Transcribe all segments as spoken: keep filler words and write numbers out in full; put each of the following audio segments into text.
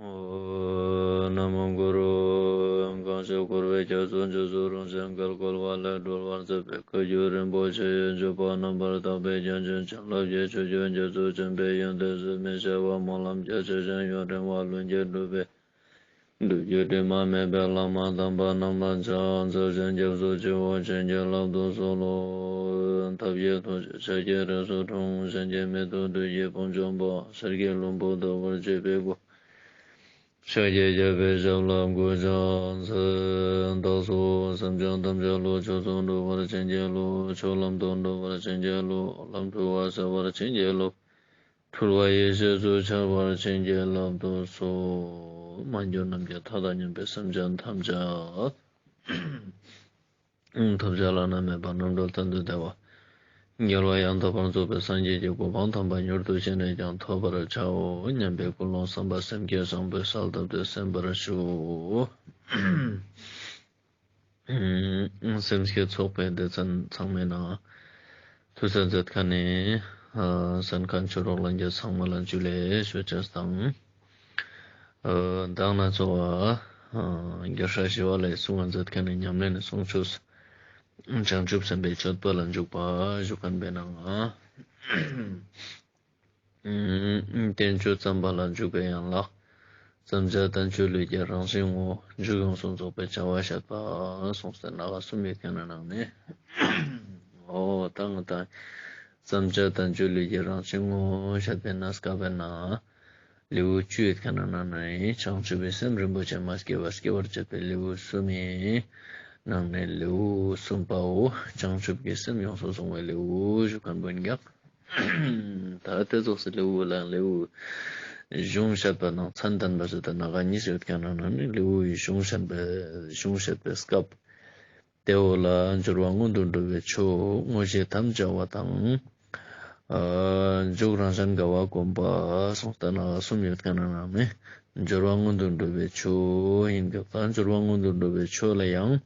ཨོ། ན་མོ་གུ་རུ། གང་ཞིག་འཁོར་བའི་རྒྱ་མཚོ་འཇིགས་སུ་རུང་ཞིང་བརྒལ་བཀོལ་བ་ལས་སྒྲོལ་བར་མཛད་པའི་བཀའ་བརྒྱུད་རིན་པོ་ཆེ་ཡི་བརྒྱུད་པ་རྣམ་པར་དག་པའི་རྒྱན་ཅན་བྱིན་རླབས་ཀྱི་ཆུ་རྒྱུན་རྒྱ་མཚོ་ཆེན་པོའི་ཡོན་ཏན་ཟད་མི་ཤེས་པ་སྨོན་ལམ་རྒྱ་ཆེ་ཞིང་ཡུན་རིང་བ་ལྷུན་གྱིས་གྲུབ་པའི་སྒྲུབ་བརྒྱུད་དྲི་མ་མེད་པའི་བླ་མ་དམ་པ་རྣམས་ལ་ཕྱག་འཚལ་ཞིང་སྐྱབས་སུ་མཆིའོ། བྱིན་གྱིས་བརླབ་ཏུ་གསོལ་ལོ། ཐབས་ཀྱི་ཐུགས་རྗེས་ཕྱག་གི་རིགས་སུ་འཁྲུངས། གཞན་གྱིས་མི་ཐུབ་བདུད་ཀྱི་དཔུང་འཇོམས་པ། གསེར་གྱི་ལྷུན་པོ་ཟླ་བར་བརྗིད་པའི་སྐུ། ཕྱག་གི་རྒྱ་པའི་ཞབས་ལ་གུས་ཕྱག་འཚལ། བདག་སོགས་སེམས་ཅན་ཐམས་ཅད་བློ་ཆོས་སུ་འགྲོ་བར་བྱིན་གྱིས་རློབས། ཆོས་ལམ་དུ་འགྲོ་བར་བྱིན་གྱིས་རློབས། ལམ་འཁྲུལ་བ་སེལ་བར་བྱིན་གྱིས་རློབས། འཁྲུལ་བ་ཡེ་ཤེས་སུ་འཆར་བར་བྱིན་གྱིས་བརླབ་ཏུ་གསོལ། མ་གྱུར་ནམ་མཁའི་མཐའ་དང་མཉམ་པའི་སེམས་ཅན་ཐམས་ཅད། ཐམས་ཅད་བླ་ན་མེད་པ་རྣམ་གྲོལ་གཏན་དུ་བདེ་བ། རྒྱལ་བ་ཡང་དག་པར་རྫོགས་པའི་སངས་རྒྱས་ཀྱི་གོ་འཕང་དམ་པ་མྱུར་དུ་ཅི་ནས་ཀྱང་ཐོབ་པར་བྱའོ་སྙམ་པའི་ཀུན་སློང་བསམ་པ་སེམས་བསྐྱེད་བཟང་པོས་གསལ་བཏབ་སྟེ་གསན་པར་ཞུ། སེམས་བསྐྱེད་ཚོགས་པའི་སྡེ་ཚན་ཚང་མའི་ནང་ཐུགས་སྣང་མཛད་མཁན་ནི་གསན་མཁན་ཆོས་གྲོགས་ལྷན་རྒྱས་ཚང་མ་ལ་ཇུ་ལེ་ཞུ་ཅེས་དང་། མདང་ན་ཚོ་བ་རྒྱལ་སྲས་ཞི་བ་ལྷས་གསུང་བ་མཛད་མཁན་ནི་ཉམས་ལེན་ནི་གསུང་ཆོས་བྱང་ཆུབ་སེམས་དཔའི་སྤྱོད་པ་ལ་འཇུག་པ་ཞུ་མཁན་པའི་ནང་བསྟན་བཅོས་བརྩམས་པ་ལ་འཇུག་པའི་ཡན་ལག། བརྩམ་བྱ་བསྟན་བཅོས་ལུས་ཀྱི་རང་བཞིན་ངོ་། མཇུག་ཡོངས་སུ་རྫོགས་པའི་བྱ་བ་བཤད་པ་གསུངས་ཏེ་ནང་གསུམ་ཡོད་མཁན་ནི་ནང་ནས། འོ་ད་ང་ཏང་བརྩམ་བྱ་བསྟན་བཅོས་ལུས་ཀྱི་རང་བཞིན་ངོ་བཤད་པའི་ནང་སྐབས་པའི་ནང་ལེའུ་བཅུ་ཡོད་མཁན་ནི་ནང་ནས་བྱང་ཆུབ་པའི་སེམས་རིན་པོ་ཆེ་མ་སྐྱེས་པ་སྐྱེ་བར་བྱེད་པའི་ལེའུ་གསུམ་ཡིན། ནང་ནས་ལེའུ་གསུམ་པའོ་བྱང་ཆུབ་ཀྱི་སེམས་ཡོངས་སུ་བཟུང་བའི་ལེའུ་ཞུ་མཁན་པོ་ཡིན་ཀྱང་། ད་དེ་ཙོགས་སི་ལེའུ་ལ་ལེའུ་གཞུང་བཤད་པ་ནང་མཚན་བསྟན་པ་ཟེར་ཏེ་ནང་ག་གཉིས་ཡོད་མཁན་ནི་ནང་ནས་ལེའུ་ཡི་གཞུང་བཤད་པའི་གཞུང་བཤད་པའི་སྐབས། དེ་འོ་ལ་སྦྱོར་བ་སྔོན་དུ་འགྲོ་བའི་ཆོས་དངོས་གཞི་དམ་བཅའ་བ་དང་། ཨ་མཇུག་རང་གཞན་དགའ་བ་བསྒོམ་པ་གསུངས་ཏེ་ནང་གསུམ་ཡོད་མཁན་ནི་ནང་ནས་སྦྱོར་བ་སྔོན་དུ་འགྲོ་བའི་ཆོས་ཡིན་ཀྱང་ད་སྦྱོར་བ་སྔོན་དུ་འགྲོ་བའི་ཆོས་ལ་ཡང་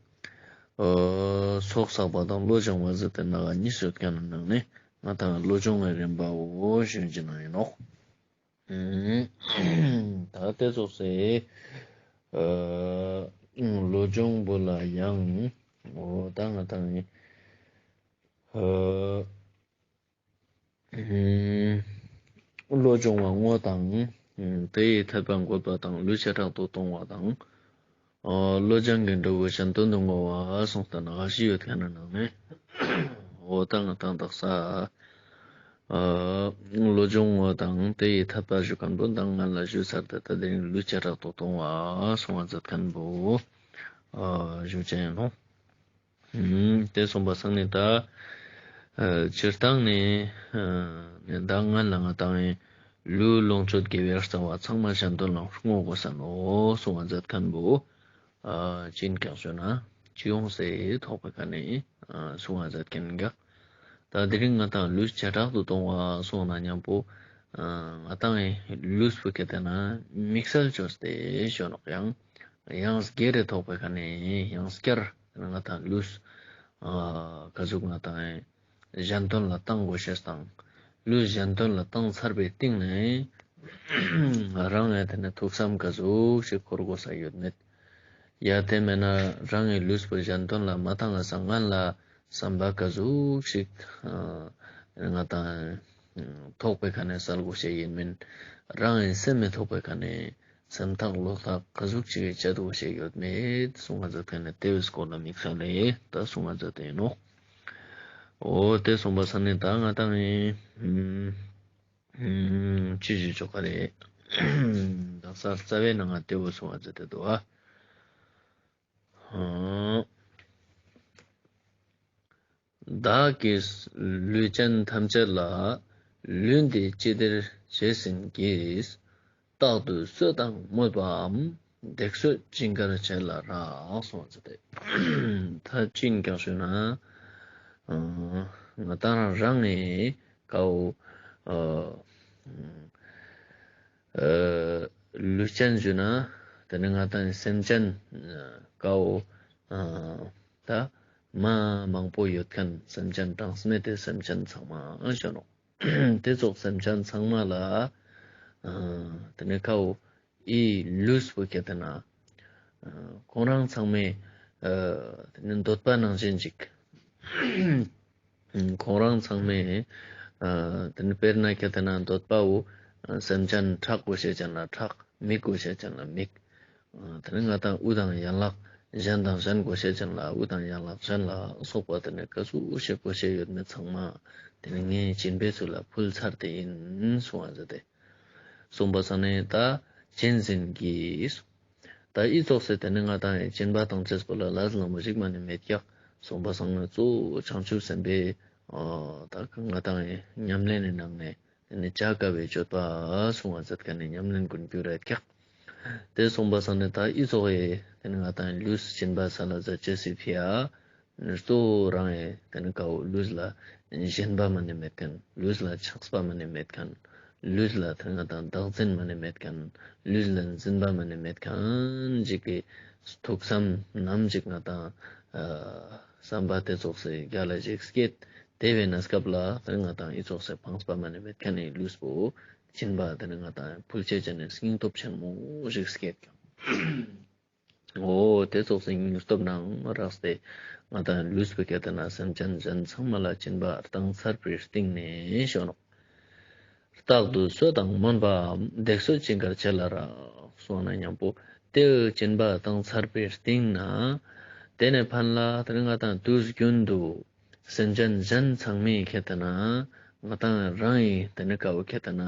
ཨ་ཚོགས་བསགས་པ་དང་བློ་སྦྱོང་བ་ཟེར་ཏེ་ནང་ག་གཉིས་ཡོད་མཁན་ནི་ནང་ནས་ང་ཏང་བློ་སྦྱོང་བའི་རིམ་པའོ་ཞུ་ཅེས་ནང་ཡིན་ནོག། ད་དེ་ཙོགས་སི་ཨ་བློ་སྦྱོང་པོ་ལ་ཡང་འོ་ད་ང་ཏང་ཨ་བློ་སྦྱོང་བ་བསྔོ་དང་དེ་ཡི་ཐབས་པ་འགོད་པ་དང་ལུས་བྱེ་བྲག་ཏུ་གཏོང་བ་དང་། ཨ་བློ་སྦྱང་གི་འབྲས་བུ་གཞན་དོན་དུ་བསྔོ་བ་གསུངས་ཏེ་ནང་ག་བཞི་ཡོད་མཁན་ནི་ནང་ནས། འོ་ད་ང་ཏང་དག་ས་ཨ་བློ་སྦྱོང་བསྔོ་དང་དེ་ཡི་ཐབས་པ་ཞུ་མཁན་པོ་མདང་ང་ལ་ཞུས་ཚར་ཏེ་ད་དེ་རིང་ལུས་བྱེ་བྲག་ཏུ་གཏོང་བ་གསུང་བ་མཛད་མཁན་པོ་ཨ་ཞུ་ཅེས་ཡིན་ནོག། ཨུམ། དེ་གསུངས་པ་སང་ནི་ད་ཨ་སྤྱིར་བཏང་ནི་ཨ་ནི་ད་སྔན་ལ་ང་ཏང་ལུས་ལོངས་སྤྱོད་དགེ་བའི་རྩ་བ་ཚང་མ་གཞན་དོན་ལ་བསྔོ་དགོས་ས་ནོག་གསུང་བ་མཛད་མཁན་པོ་ཨ་ཅི་ཡིན་ཀྱང་ཞུ་ན་ཅི་ཡོང་སའི་ཐོག་པའི་ཁ་ནས་ཨ་གསུང་བ་མཛད་མཁན་གྱི། ད་དེ་རིང་ང་ཏང་ལུས་བྱེ་བྲག་ཏུ་གཏོང་བ་གསུངས་ན་མཉམ་པོ་ཨ་ང་ཏང་ལུས་པོ་གལ་ཏེ་ན་དམིགས་བསལ་བཅོས་ཏེ་ཞུ་ནོག་ཡང་། ཡང་སྒེར་རེ་ཐོག་པའི་ཁ་ནས་ཡང་སྐྱར་ང་ཏང་ལུས་ཨ་ག་ཟུག་ང་ཏང་གཞན་དོན་ལ་བཏང་དགོས་ཤེས་དང་ལུས་གཞན་དོན་ལ་བཏང་ཚར་བའི་སྟེང་ནས་རང་ངི་དེ་ནས་ཐུགས་བསམ་ག་ཟུག་ཞིག་འཁོར་དགོས་ས་ཡོད་མེད། ཡ་དེ་མེད་ན་རང་ངི་ལུས་པོ་གཞན་དོན་ལ་མ་བཏང་ང་སྔན་ལ་བསམ་པ་ག་ཟུག་ཞིག་ང་ཏང་ཐོག་པའི་ཁ་ནས་གསལ་དགོས་ཤེས་ཡིན་མིན། རང་ངི་སེམས་མི་ཐོག་པའི་ཁ་ནས་སེམས་ཐག་བློ་ཐག་ག་ཟུག་ཅིག་གི་བཅད་དགོས་ཤེས་ཡོད་མེད་གསུང་བ་མཛད་མཁན་ནི་དེ་བས་སྐོར་ལ་དམིགས་བསལ་ལས་ད་གསུང་བ་མཛད་དེ་ཡིན་ནོག། འོ་དེ་གསུངས་པ་སང་ནི་ད་ང་ཏང་ཨིན་ཅི་ཞིག་ཆོག་ག་རེད། དག་ས་རྩ་བའི་ནང་ང་དེ་བོ་གསུང་བ་མཛད་དེ་འདུག་ཨ། བདག་གིས་ལུས་ཅན་ཐམས་ཅད་ལ། ལུས་འདི་ཅི་བདེར་བྱས་ཟིན་གྱིས། རྟག་ཏུ་གསོད་དང་སྨོད་པའམ། བརྡེག་གསོད་ཅི་དགར་བྱས་ལ་རག་གསུངས་ཏེ། ད་ཅི་ཡིན་ཀྱང་ཞུ་ན། ང་ཏང་རང་ངི་ཀའོ། ལུས་ཅན་ཞུ་ན་དེ་ནི་ང་ཏང་སེམས་ཅན་ཀའོ། ད་མ་མང་པོ་ཡོད་མཁན་སེམས་ཅན་གྲངས་མེད་དེ་སེམས་ཅན་ཚང་མ་ཞུ་ནོག། དེ་ཙོགས་སེམས་ཅན་ཚང་མ་ལ་དེ་ནི་ཀའོ་ འི་ལུས་པོ་ཁྱེར་ཏེ་ན་ཁོང་རང་ཚང་མའི་འདོད་པ་ནང་བཞིན་ཅིག་ཁོང་རང་ཚང་མའི་དཔེར་ན་ཁྱེར་ཏེ་ན་འདོད་པ་བོ་སེམས་ཅན་ཁྲག་དགོས་ཤེས་ཅན་ལ་ཁྲག་མིག་དགོས་ཤེས་ཅན་ལ་མིག་དེ་ནས་ང་དང་དབུ་དང་ཡན་ལག་གཞན་དང་གཞན་དགོས་ཤེས་ཅན་ལ་དབུ་དང་ཡན་ལག་གཞན་ལ་སོགས་པ་དེ་ནས་ག་ཟུག་ཤེས་དགོས་ཤེས་ཡོད་མེད་ཚང་མ་དེ་ནས་ངའི་སྦྱིན་པའི་ཚུལ་ལ་ཕུལ་ཚར་ཏེ་ཡིན་གསུང་བ་མཛད་དེ། གསུངས་པ་སང་ནས་ད་སྦྱིན་ཟིན་གྱིས། ད་འི་ཙོགས་སེ་དེ་ནས་ང་དང་སྦྱིན་པ་བཏང་ཅེས་པོ་ལ་ལས་སླ་མོ་ཞིག་མ་ནས་མེད་ཀྱག་གསུངས་པ་སང་ནས་གཙོ་བོ་བྱང་ཆུབ་སེམས་དཔའི་ད་ང་དང་ཉམས་ལེན་ནི་ནང་ནས་དེ་ནས་བྱ་དཀའ་བའི་སྤྱོད་པ་གསུང་བ་མཛད་མཁན་ནི་ཉམས་ལེན་ཀུན་འགྱུར་རེད་ཀྱག་དེ་གསུངས་པ་སང་ནས་ད་འི་ཙོགས་སེ་དེ་ནས་ང་དང་ལུས་སྦྱིན་པ་སལ་ལ་མཛད་ཅེས་སི་ཕི་ཡ། གཙོ་བོ་རང་ཡི་དེ་ནས་ཀ་བོ་ལུས་ལ་ཞེན་པ་མ་ནས་མེད་མཁན། ལུས་ལ་ཆགས་པ་མ་ནས་མེད་མཁན། ལུས་ལ་དེ་ནས་ང་དང་བདག་འཛིན་མ་ནས་མེད་མཁན། ལུས་ལ་འཛིན་པ་མ་ནས་མེད་མཁན་ཅིག་གི་ཐུགས་བསམ་ནམ་ཅིག་ང་དང་བསམ་པ་དེ་ཙོགས་སེ་རྒྱ་ལ་ཞིག་སྐྱེད་དེ་བའི་གནས་སྐབས་ལ་དེ་ནས་ང་དང་འི་ཙོགས་སེ་ཕངས་པ་མ་ནས་མེད་མཁན་ནི་ལུས་པོ་སྦྱིན་པ་དེ་ནས་ང་དང་ཕུལ་ཅེས་ཅན་ནི་སྙིང་སྟོབས་ཆེན་མོ་ཞིག་སྐྱེད་ཀྱང་། འོ་དེ་ཙོགས་སེ་སྙིང་སྟོབས་ནང་རགས་ཏེ་ང་དང་ལུས་པོ་ཁྱེར་ཏེ་ན་སེམས་ཅན་གཞན་ཚང་མ་ལ་སྦྱིན་པ་བཏང་ཚར་བའི་སྟིང་ནེ་ཞུ་ནོག་རྟག་ཏུ་གསོད་དང་སྨོན་པའམ་བརྡེག་གསོད་ཅི་དགར་བྱེད་ལ་རག་གསུངས་ན་མཉམ་པོ་དེ་སྦྱིན་པ་བཏང་ཚར་བའི་སྟིང་ནེ་དེ་ནེ་ཕན་ལ་དེ་ནེ་ང་དང་དུས་རྒྱུན་དུ་སེམས་ཅན་གཞན་ཚང་མའི་ཁྱེར་ཏེ་ན་ང་དང་རང་ཡི་དེ་ནེ་ཀ་བོ་ཁྱེར་ཏེ་ན་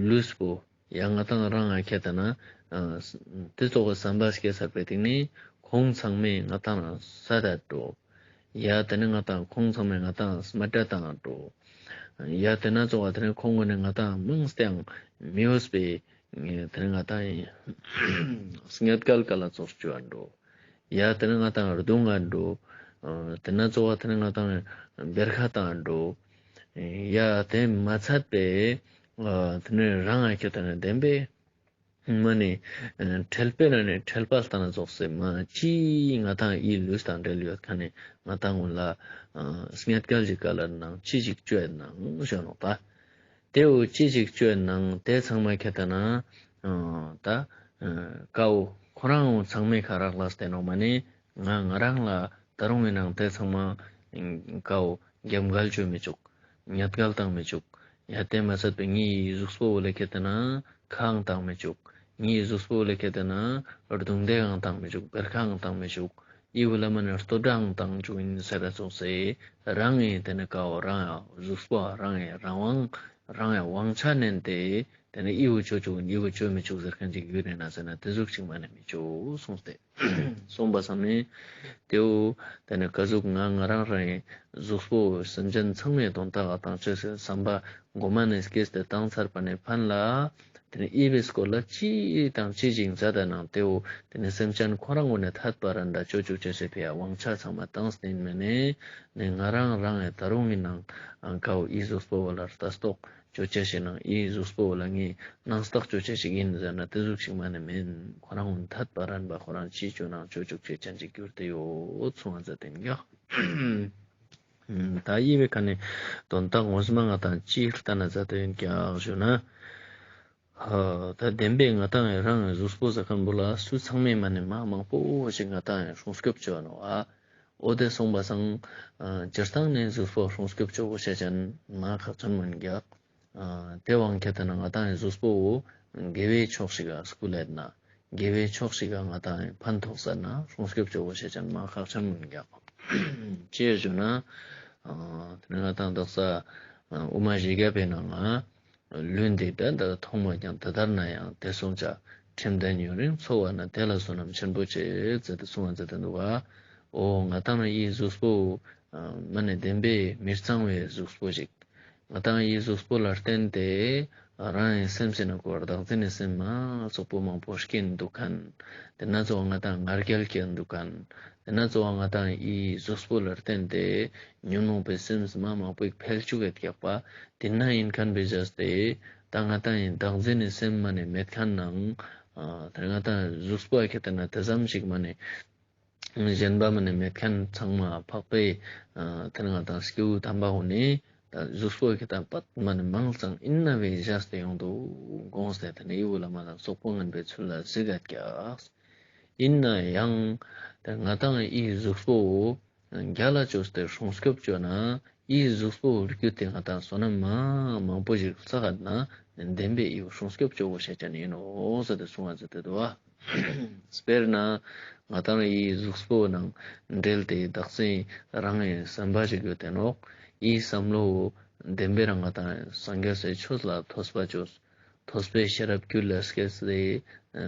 ལུས་པོ་ཡ་ང་དང་རང་ང་ཁྱེར་ཏེ་ན་དེ་ཙོགས་སི་བསམ་པ་སྐྱེ་ཚར་བའི་སྟིང་ནེ་ཁོང་ཚང་མས་ང་དང་རང་ས་དད་འགྲོ། ཡ་དེ་ནེ་ང་དང་ཁོང་ཚང་མས་ང་དང་མ་དད་དང་འགྲོ། ཡ་དེ་ན་ཙོགས་དེ་ནེ་ཁོང་ངོ་ནེ་ང་དང་མང་སྟེ་མི་འོས་པའི་དེ་ནེ་ང་དང་སྙད་སྐལ་ཀ་ལ་ཙོགས་བཅོ་འགྲོ། ཡ་དེ་ནེ་ང་དང་རྡུང་ང་འགྲོ། དེ་ན་ཙོགས་དེ་ནེ་ང་དང་བེར་ཁ་བཏང་འགྲོ། ཡ་དེ་མ་ཚད་པའི་དེ་ནེ་རང་ང་ཁྱེར་ཏེ་ན་བདེན་པའི་མ་ནེ་ཁྲེལ་པའི་ནང་ནེ་ཁྲེལ་པ་ལྟ་ན་ཙོགས་སེ་མ་ཅི་ང་དང་ཡི་ལུས་དང་འབྲེལ་ཡོད་ཁན་ནི་ང་དང་ངུན་ལ་སྙད་སྐལ་ཞིག་ག་ལ་ནང་ཅི་ཞིག་བཅོས་ནང་ཞུ་ནོག་ད། དེ་བོ་ཅི་ཞིག་བཅོས་ནང་དེ་ཚང་མ་ཁྱེར་ཏེ་ན་ད་ཀ་བོ་ཁོ་རང་ཚང་མའི་ཁ་རག་ལས་ཏེ་ནོག་མ་ནེ་ང་ང་རང་ལ་ད་རུང་ངི་ནང་དེ་ཚང་མ་ཀ་བོ་རྒྱབ་འགལ་བཅོ་མི་བཅུག། ཉེས་འགལ་བཏང་མི་བཅུག། ཡ་དེ་མ་ཚད་པའི་ངའི་གཟུགས་པོ་བོ་ལ་ཁྱེར་ཏེ་ན་ཁའང་བཏང་མི་བཅུག། ངའི་གཟུགས་པོ་བོ་ལ་ཁྱེར་ཏེ་ན་རྡུང་རྡེག་ཡང་བཏང་མི་བཅུག། བེར་ཁའང་བཏང་མི་བཅུག། འི་བོ་ལ་མ་ནེ་ལྟོ་འགྲངས་བཏང་བཅུག་ཡིན་ཟེར་ར་ཙོགས་སེ་རང་ངི་དེ་ནེ་ཀ་བོ་རང་ཡ་གཟུགས་པོ་རང་ཡ་རང་དབང་རང་ཡ་དབང་ཆ་ནན་ཏེ་དེ་ནེ་འི་བོ་བཅོ་བཅུག་འི་བོ་བཅོ་མི་བཅུག་ཟེར་ཁན་ཅིག་ཡོད་རེད་ན་ཟེར་ན་དེ་ཟུག་ཅིག་མ་ནེ་མི་བཅོ་གསུངས་ཏེ། གསུངས་པ་སང་ནེ་དེ་བོ་དེ་ནེ་ཀ་ཟུག་ང་ང་རང་རང་ཡི་གཟུགས་པོ་སེམས་ཅན་ཚང་མའི་དོན་དག་ག་བཏང་ཅེས་སི་བསམ་པ་གོ་མ་ནེ་སྐྱེས་ཏེ་བཏང་ཚར་བ་ནེ་ཕན་ལ་དེ་ནེ་འི་བོའི་སྐོར་ལ་ཅི་དང་ཅི་ཞིག་མཛད་ད་ནང་དེ་བོ་དེ་ནེ་སེམས་ཅན་ཁོ་རང་ངོ་ནེ་ཐད་པ་རན་ད་བཅོ་བཅུག་ཅེས་སི་ཕི་ཡ་དབང་ཆ་ཚང་མ་བཏང་སྟེ་མ་ནེ་ནེ་ང་རང་རང་ཡི་ད་རུང་ངི་ནང་ཀ་བོ་འི་གཟུགས་པོ་བོ་ལ་ལྟ་རྟོག་བཅོ་ཅེས་ཤིག་ནང་འི་གཟུགས་པོ་ལ་ངས་སྣང་བརྟག་བཅོ་ཅེས་ཤིག་ཡིན་ཟེར་ན་དེ་ཟུག་ཅིག་མ་ནེ་མེན། ཁོ་རང་ངོ་ཐད་པ་རན་པ་ཁོ་རང་ཅི་བཅོ་ནང་བཅོ་བཅུག་ཅེས་ཅན་ཅིག་གྱུར་ཏེ་ཡོད་གསུངས་པ་མཛད་དེ་ཡོད། ད་འི་བོའི་ཁ་ནེ་དོན་དག་ངོ་མ་ང་དང་ཅི་ལྟ་ན་མཛད་དེ་ཡིན་ཀྱག་ཞུ་ན། ད་བདེན་པའི་ང་དང་ཡང་རང་གི་གཟུགས་པོ་ཟེར་ཁན་བོ་ལ་སུ་ཚང་མས་མ་ནེ་མ་མང་པོ་ཞིག་ང་དང་ཡང་སྲུང་སྐྱོབ་བཅོ་ནོག་ཨ། འོ་དེ་སོང་པ་སང་སྤྱིར་བཏང་ནེ་གཟུགས་པོ་སྲུང་སྐྱོབ་བཅོ་དགོས་ཤེས་ཅན་མ་ཁག་ཅན་མོ་ཡིན་ཀྱག། དེ་དབང་ཁྱེར་ཏེ་ན་ང་དང་ཡང་གཟུགས་པོ་བོ་དགེ་བའི་ཕྱོགས་ཤིག་ག་སྐུལ་ལེད་ན་དགེ་བའི་ཕྱོགས་ཤིག་ག་ང་དང་ཡང་ཕན་ཐོགས་ས་ན་སྲུང་སྐྱོབ་བཅོ་དགོས་ཤེས་ཅན་མ་ཁག་ཅན་མོ་ཡིན་ཀྱག། ཅི་ཞུ་ན་དེ་ནེ་ང་དང་དག་ས་དབུ་མ་བཞི་བརྒྱ་པའི་ནང་ང་ལུས་འདི་འདྲ་འདྲ་མཐོང་བ་ཀྱང་། དེ་ལྟར་ན་ཡང་དེ་སོང་ཙང་། ཁྲིམས་ལྡན་ཡུན་རིང་འཚོ་བ་ན། དེ་ལ་བསོད་ནམས་ཆེན་པོ་བྱེད། ཟེར་ཏེ་གསུངས་པ་མཛད་དེ་འདུག་ག། འོ་ང་དང་ཡི་གཟུགས་པོ་མ་ནེ་བདེན་པའི་མི་གཙང་བའི་གཟུགས་པོ་ཞིག། ང་དང་ཡི་གཟུགས་པོ་ལ་བརྟེན་ཏེ་རང་ཡི་སེམས་སི་ནང་ང་བདག་འཛིན་ནི་སེམས་མ་ཙོགས་པོ་མང་པོ་སྐྱེན་འདུག་ཁན། དེ་ན་ཙོགས་ང་དང་ང་རྒྱལ་སྐྱེན་འདུག་ཁན། དེ་ན་ཙོགས་ང་དང་ཡི་གཟུགས་པོ་ལ་བརྟེན་ཏེ་ཉོན་མོངས་པའི་སེམས་མ་མང་པོ་ཞིག་འཕེལ་བཅུག་གེད་ཀྱག་པ། དེ་ན་ཡིན་ཁན་བེ་ཟ་སྟེ་ད་ང་དང་ཡི་བདག་འཛིན་ནི་སེམས་མ་ནེ་མེད་ཁན་ནང་ད་ང་དང་གཟུགས་པོ་ཁྱེར་ཏེ་ན་དེ་ཙམ་ཞིག་མ་ནེ་ཞེན་པ་མ་ནེ་མེད་ཁན་ཚང་མ་འཕགས་པའི་ད་ང་དང་སྐྱེས་བུ་དམ་པ་ཀུན་ནི་ ད་གཟུགས་པོ་ཁེ་ཏང་པད་མ་ནེ་མང་ཙང་ཨིན་ན་བའི་བཞག་སྟེ་ཡོང་དུག་དགོངས་ཏེ་ཏེ་ནེ་ཨི་བོ་ལ་མ་ལ་སོག་པོ་ངན་པའི་ཚུལ་ལ་གཟིགས་ཀྱག། ཨིན་ན་ཡང་ཏེ་ང་ཏང་ཨི་གཟུགས་པོ་རྒྱལ་ལ་ཅོས་ཏེ་སྲུང་སྐྱོབ་ཅོ་ན་ཨི་གཟུགས་པོ་རྒྱུད་དེ་ང་ཏང་བསོད་ནམས་མ་མང་པོ་ཞིག་བསགས་ན་བདེན་པའི་ཨི་བོ་སྲུང་སྐྱོབ་ཅོ་དགོས་ཤེས་ཅན་ཨིན་ནོག་ཟེར་ཏེ་གསུངས་པ་ཟེར་ཏེ་དུག་པ། དཔེར་ན་ང་ཏང་ཨི་གཟུགས་པོ་ནང་འབྲེལ་ཏེ་བདག་འཛིན་རང་ངི་བསམ་པ་ཞིག་ཡོད་དེ་ནོག། ཨི་བསམ་བློ་བདེན་པའི་རང་ང་ཏང་སངས་རྒྱས་སི་ཆོས་ལ་ཐོས་པ་ཅོས། ཐོས་པའི་ཤེས་རབ་རྒྱུད་ལ་སྐྱེས་ཏེ་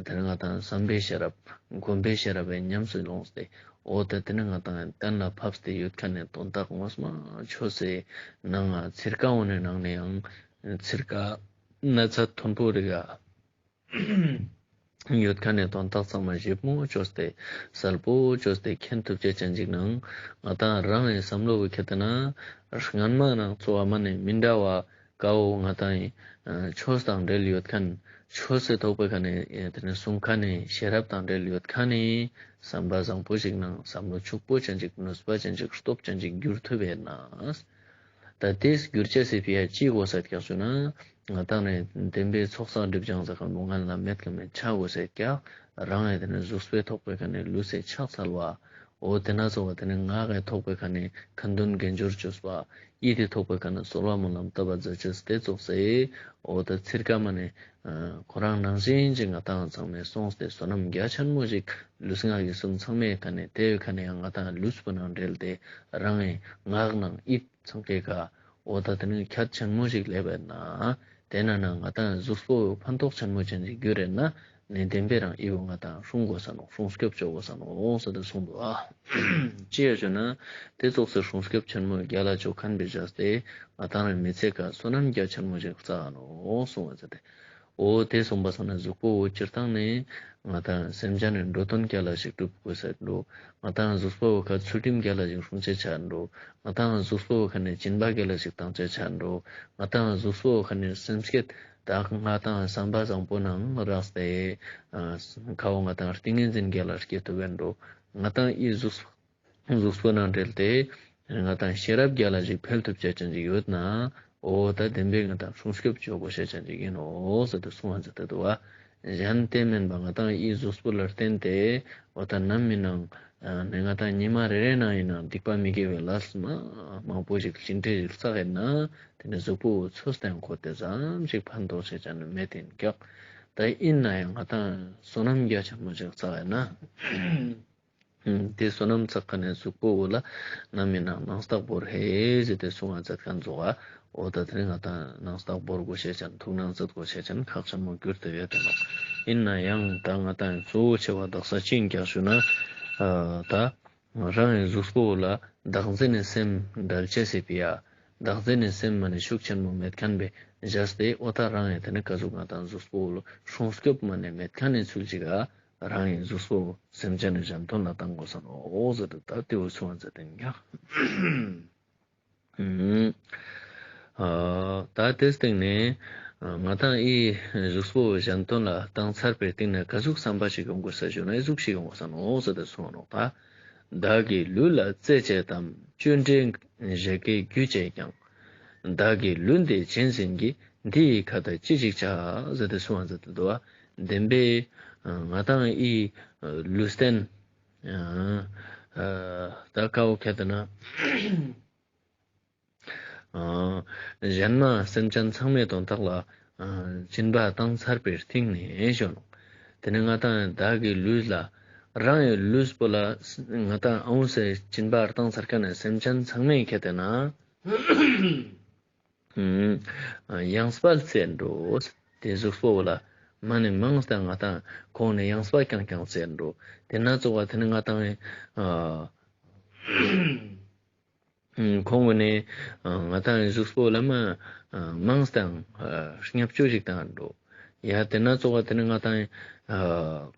ཏེ་ནེ་ང་ཏང་བསམ་པའི་ཤེས་རབ་སྒོམ་པའི་ཤེས་རབ་ཉམས་སུ་ལོངས་ཏེ་འོ་ཏེ་ཏེ་ནེ་ང་ཏང་གཏན་ལ་ཕབ་སྟེ་ཡོད་ཁན་ནི་དོན་དག་ངོ་མ་ཆོས་སི་ནང་ང་ཚིར་ཀ་འོ་ནེ་ནང་ནེ་ཡང་ཚིར་ཀ་ན་ཚ་མཐོན་པོ་རིག་ག་ཡོད་ཁན་ནི་དོན་དག་ཚང་མ་ཞིབ་མོ་ཅོས་ཏེ་གསལ་པོ་ཅོས་ཏེ་མཁྱེན་ཐུབ་ཅེས་ཅན་ཅིག་ནང་ང་ཏང་རང་ངི་བསམ་བློ་བོ་ཁྱེར་ཏེ་ན་སྔན་མ་ནང་ཚོ་བ་མ་ནེ་མི་འདྲ་བ་ཀ་བོ་ང་ཏང་ཨ་ཆོས་དང་འབྲེལ་ཡོད་ཁན་ཆོས་སི་ཐོག་པའི་ཁ་ནེ་ཨ་ཏེ་ནེ་གསུང་ཁན་ནི་ཤེས་རབ་དང་འབྲེལ་ཡོད་ཁན་ནི་བསམ་པ་བཟང་པོ་ཞིག་ནང་བསམ་བློ་ཕྱུག་པོ་ཅན་ཅིག་ནུས་པ་ཅན་ཅིག་སྟོབས་ཅན་ཅིག་འགྱུར་ཐུབ་པས་ན། ད་ཏེ་འགྱུར་ཅེས་སི་ཕི་ཡ་ཅི་དགོས་ས་ཀྱག་ཞུ་ན་ང་ཏང་ནི་བདེན་པའི་ཚོགས་བསགས་སྒྲིབ་སྦྱང་ཟེར་ཁན་བོ་ང་ལ་མེད་ཀ་མེད་ཆ་དགོས་ས་ཀྱག། རང་ངི་ཏེ་ནེ་གཟུགས་པོའི་ཐོག་པའི་ཁ་ནེ་ལུས་སི་ཕྱག་འཚལ་བ། འོ་ཏེ་ན་ཚོ་བ་ཏེ་ནེ་ངག་གི་ཐོག་པའི་ཁ་ནེ་ཁ་འདོན་དགེ་སྦྱོར་ཅོས་པ། ཡིད་དི་ཐོག་པའི་ཁ་ནེ་གསོལ་བ་སྨོན་ལམ་བཏབ་པ་མཛད་ཅེས་ཏེ་ཙོགས་སེ་འོ་ད་ཚིར་ཀ་མ་ནེ་ཨ་ཁོ་རང་ནང་བཞིན་ཅིག་ང་ཏང་ཚང་མས་སོང་སྟེ་བསོད་ནམས་རྒྱ་ཆེན་མོ་ཞིག་ལུས་ངག་ཡིད་གསུམ་ཚང་མའི་ཁ་ནེ་ཏེའི་ཁ་ནེ་ཡང་ང་ཏང་ལུས་པོ་ནང་འབྲེལ་ཏེ་རང་ངི་ངག་ནང་ཡིད་ཚང་ཀའི་ཀ་འོ་ད་ཏེ་ནེ་ཁྱད་ཆེན་མོ་ཞིག་ལེབ་པ་ན་ཏེ་ན་ན་ང་ཏང་གཟུགས་པོ་ཕན་ཐོགས་ཆེན་མོ་ཅན་ཞིག་གྱུར་རེད་ན་ནི་བདེན་པའི་རང་ཨི་བོ་ང་ཏང་སྲུང་དགོས་ས་ནོག། སྲུང་སྐྱོབ་ཅོ་དགོས་ས་ནོག་ཟེར་ཏེ་གསུངས་འདུག་ཨ། ཅི་ཡ་ཞུ་ན་ཏེ་ཙོགས་སི་སྲུང་སྐྱོབ་ཆེན་མོ་རྒྱལ་ལ་ཅོ་ཁན་བོའི་བཞག་སྟེ་ང་ཏང་རང་མི་ཚེ་ཀ་བསོད་ནམས་རྒྱ་ཆེན་མོ་ཞིག་བསགས་ནོག་གསུངས་པ་ཟེར་ཏེ། འོ་ཏེ་གསུངས་པ་སང་ན་གཟུགས་པོ་བོ་སྤྱིར་བཏང་ནི་ང་ཏང་སེམས་ཅན་ནི་འགྲོ་དོན་རྒྱལ་ལ་ཞིག་སྒྲུབ་དགོས་ས་འགྲོ། ང་ཏང་གཟུགས་པོ་བོ་ཁ་ཚུལ་ཁྲིམས་རྒྱལ་ལ་ཞིག་སྲུང་ཅེས་ཆ་འགྲོ། ང་ཏང་གཟུགས་པོ་བོ་ཁ་ནེ་སྦྱིན་པ་རྒྱལ་ལ་ཞིག་བཏང་ཅེས་ཆ་འགྲོ། ང་ཏང་གཟུགས་པོ་བོ་ཁ་ནེ་སེམས་བསྐྱེད་ད་ང་ཏང་བསམ་པ་བཟང་པོ་ནང་རགས་ཏེ་ཨ་ཁ་བོ་ང་ཏང་ཏིང་ངེ་འཛིན་རྒྱལ་ལ་སྐྱེ་ཐུབ་བན་འགྲོ། ང་ཏང་ཨི་གཟུགས་གཟུགས་པོ་ནང་འབྲེལ་ཏེ་ང་ཏང་ཤེས་རབ་རྒྱལ་ལ་ཞིག་འཕེལ་ཐུབ་ཅེས་ཅན་ཞིག་ཡོད་ན་འོ་ད་བདེན་པའི་ང་ཏང་སྲུང་སྐྱོབ་ཅོ་དགོས་ཤེས་ཅན་ཞིག་ཨིན་ནོག་ཟེར་ཏེ་གསུངས་པ་ཟེར་ཏེ་འདུག་པ། གཞན་ཏེ་མན་པ་ང་ཏང་ཨི་གཟུགས་པོ་ལ་བརྟེན་ཏེ་འོ་ད་ནམ་མི་ནང་ནི་ང་ཏང་ཉི་མ་རེ་རེ་ནང་ཨིན་ན་སྡིག་པ་མི་དགེ་བའི་ལས་མ་མང་པོ་ཞིག་ཅི་འདྲ་ཞིག་བསགས་ཡིན་ན་ཏེ་ནི་གཟུགས་པོ་ཚོས་ཏེ་ཁོ་ཏེ་ཙམ་ཞིག་ཕན་ཐོགས་ཤེས་ཅན་མེད་ཨིན་ཀྱག། ད་ཨིན་ན་ཡང་ང་ཏང་བསོད་ནམས་རྒྱ་ཆེན་མོ་ཞིག་བསགས་ཡིན་ན། ཏེ་བསོད་ནམས་བསགས་ཁན་ནི་གཟུགས་པོ་བོ་ལ་ནམ་ཨིན་ན་ནང་རྟགས་བོར་ཧེ་ཟེར་ཏེ་གསུང་བ་མཛད་ཁན་ཙོགས་འོ་ད་ཏེ་ནི་ང་ཏང་ནང་རྟགས་བོར་དགོས་ཤེས་ཅན་ཐུགས་སྣང་མཛད་དགོས་ཤེས་ཅན་ཁག་ཆེན་མོ་གྱུར་ཏེ་ཡོད་དེ་ནོག། ཨིན་ན་ཡང་ད་ང་ཏང་གཙོ་བོ་ཆེ་བ་དག་ས་ཅི་ཨིན་ཀྱག་ཞུ་ན་ད་རང་གི་གཟུགས་པོ་བོ་ལ་བདག་འཛིན་ནི་སེམས་འབྲལ་ཅེས་སི་ཕི་ཡ་བདག་འཛིན་ནི་སེམས་མ་ནེ་ཤུགས་ཆེན་མོ་མེད་ཁན་བེ་བཞག་སྟེ་འོ་ད་རང་ཡང་ཏེ་ནི་ཀ་ཟུག་ང་ཏང་གཟུགས་པོ་བོ་ལ་སྲུང་སྐྱོབ་མ་ནེ་མེད་ཁན་ནི་ཚུལ་ཅིག་ག་རང་གི་གཟུགས་པོ་སེམས་ཅན་ནི་གཞན་དོན་ལ་བཏང་དགོས་ས་ནོག་ཟེར་ཏེ་ད་ཏེ་བོ་གསུང་བ་མཛད་དེ་ཨིན་ཀྱག། ཨ་ད་ཏེའི་སྟེང་ནེ་ང་ཏང་ཨི་གཟུགས་པོ་གཞན་དོན་ལ་བཏང་ཚར་བའི་སྟེང་ནེ་ཀ་ཟུག་བསམ་པ་ཞིག་ཡོང་དགོས་ས་ཞུ་ན་ཨི་ཟུག་ཞིག་ཡོང་དགོས་ས་ནོག་ཟེར་ཏེ་གསུངས་ནོག། ད་བདག་གི་ལུས་ལ་རྩེ་བྱེད་དམ། ཅོ་འདྲི་བཞད་གད་རྒྱུ་བྱེད་ཀྱང་། བདག་གི་ལུས་འདི་བྱིན་ཟིན་གྱིས། འདི་ཡི་ཁ་ཏ་ཅི་ཞིག་བྱ། ཟེར་ཏེ་གསུངས་པ་ཟེར་ཏེ་འདུག་པ། བདེན་པའི་ང་ཏང་ཨི་ལུས་རྟེན་ད་ཀ་བོ་ཁྱེར་ཏེ་ན་གཞན་མ་སེམས་ཅན་ཚང་མའི་དོན་དག་ལ་སྦྱིན་པ་བཏང་ཚར་བའི་སྟེང་ནེ་ཞུ་ནོག། ཏེ་ནེ་ང་ཏང་བདག་གི་ལུས་ལ་རང་གི་ལུས་པོ་ལ་ང་ཏང་ཨ་འོ་སེ་སྦྱིན་པ་བཏང་ཚར་ཁན་ནི་སེམས་ཅན་ཚང་མའི་ཁྱེར་ཏེ་ན་ཡངས་པ་རྩེ་འགྲོ། ཏེ་གཟུགས་པོ་བོ་ལ་མ་ནེ་མང་སྟེ་ང་ཏང་ཁོང་ནེ་ཡངས་པ་རྐྱང་རྐྱང་རྩེ་འགྲོ། ཏེ་ན་ཙོགས་པ་ཏེ་ནེ་ང་ཏང་ཁོང་ནེ་ང་ཏང་གཟུགས་པོ་ལ་མ་མང་སྟེ་བརྙས་བཅོས་ཤིག་བཏང་འགྲོ། ཡ་ཏེ་ན་ཙོགས་པ་ཏེ་ནེ་ང་ཏང་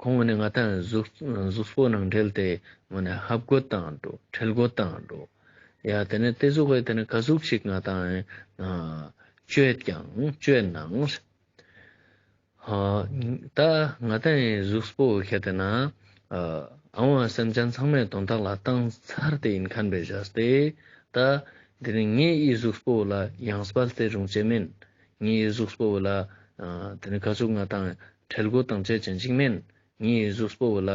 ཁོང་ནེ་ང་ཏང་གཟུགས་གཟུགས་པོ་ནང་འབྲེལ་ཏེ་མ་ནེ་ཧབ་རྒོལ་བཏང་འགྲོ། ཁྲེལ་རྒོལ་བཏང་འགྲོ། ཡ་ཏེ་ནེ་ཏེ་ཟུག་གི་ཏེ་ནེ་ཀ་ཟུག་ཞིག་ང་ཏང་ཅོས་ཀྱང་ཅོས་ནའང་། ད་ང་ཏང་གཟུགས་པོ་ཁྱེར་ཏེ་ན་ཨ་འོ་སེམས་ཅན་ཚང་མའི་དོན་དག་ལ་བཏང་ཚར་ཏེ་ཨིན་ཁན་བེ་བཞག་སྟེ་ད་ དེ་ནི་ངའི་གཟུགས་པོ་ལ་ཡང་སྤལ་ཏེ་རུང་ཅེས་མེན། ངའི་གཟུགས་པོ་ལ་ཨ་དེ་ནི་ཀ་ཟུག་ང་དང་ཁྲེལ་དགོད་བཏང་ཅེས་ཅན་ཅིག་མེན། ངའི་གཟུགས་པོ་ལ་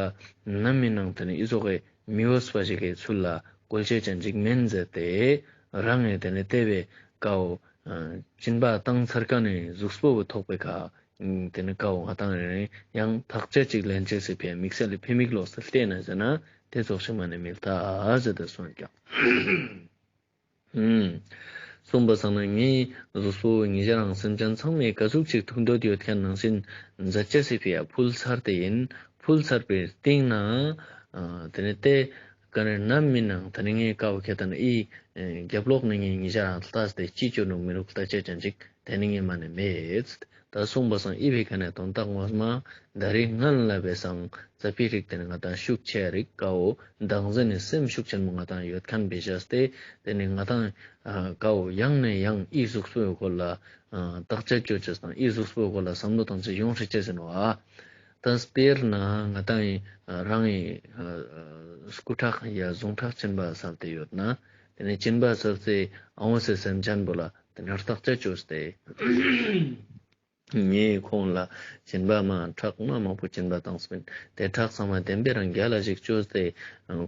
ནམ་མི་ནང་དེ་ནི་ཨི་ཙོགས་སི་མི་འོས་པ་ཞིག་གི་ཚུལ་ལ་བཀོལ་ཅེས་ཅན་ཅིག་མེན་ཟེར་ཏེ། རང་ངི་དེ་ནི་ཏེ་བོའི་ཀའོ་ཨ་སྦྱིན་པ་བཏང་ཚར་ཁན་ནི་གཟུགས་པོ་བོ་ཐོག་པའི་ཁ་དེ་ནི་ཀའོ་ང་དང་ཡང་ཐག་ཆད་ཅིག་ལེན་ཅེས་སི་ཕིའ་དམིགས་བསལ་ལི་ཕི་མིག་ལོགས་ཏེ་ལྟས་ན་ཟེར་ན་ཏེ་ཙོགས་ཤིག་མ་ནེ་མི་ལྟ་ཟེར་ཏེ་གསུངས་ཀྱང་། ཨུམ། གསུངས་པ་སང་ན་ངའི་གཟུགས་པོ་ཉེ་ཞ་རང་སེམས་ཅན་ཚང་མའི་ཀ་ཟུག་ཅིག་ཐུག་འདོད་ཡོད་ཁན་ནང་བཞིན་མཛད་ཅེས་སི་ཕིའ་ཕུལ་ཚར་ཏེ་ཨིན། ཕུལ་ཚར་པའི་སྟིང་ནེ་ཨ་དེ་ནི་ཏེ་ཀ་ནེ་ནམ་མི་ནང་དེ་ནི་ངའི་ཀའོ་ཁྱེད་དང་ཨི་རྒྱབ་ལོགས་ནེ་ངའི་ཉེ་ཞ་རང་ལྟས་ཏེ་ཅི་ཅོ་ནུག་མི་རུག་ལྟ་ཅེས་ཅན་ཅིག་དེ་ནི་ངའི་མ་ནེ་མེད། ད་གསུངས་པ་སང་ཨི་བོའི་ཁ་ནེ་དོན་དག་ངོ་མ་ད་རེས་ང་ལ་བས་སང་ཙ་པིག་རིག་དེ་ནི་ང་དང་ཤུགས་ཆེ་རིག་ཀའོ་བདག་འཛིན་ནི་སེམས་ཤུགས་ཆེན་མོ་ང་དང་ཡོད་ཁན་བེ་ཞས་ཏེ་དེ་ནི་ང་དང་ཨ་ཀའོ་ཡང་ནས་ཡང་ཨི་གཟུགས་པོའི་སྐོར་ལ་ཨ་བརྟག་དཔྱད་ཅོ་ཅེས་དང་ཨི་གཟུགས་པོའི་སྐོར་ལ་བསམ་བློ་བཏང་ཅེས་ཡོང་ཤེས་ཅེས་ཨིན་ནོག་ཨ། ད་དཔེར་ན་ང་དང་ཨི་རང་ཨི་ཨ་སྐུ་ཁྲག་ཡ་ཟུངས་ཁྲག་སྦྱིན་པ་སལ་ཏེ་ཡོད་ན་དེ་ནི་སྦྱིན་པ་སལ་ཏེ་ཨ་འོ་སེ་སེམས་ཅན་པོ་ལ་དེ་ནི་བརྟག་དཔྱད་ཅོས་ཏེ། ངས་ཁོང་ལ་སྦྱིན་པ་མ་ཁྲག་མ་མང་པོ་སྦྱིན་པ་བཏང་སྤིན། དེ་ཁྲག་ཚང་མ་བདེན་པའི་རང་རྒྱལ་ལ་ཞིག་བཅོས་ཏེ་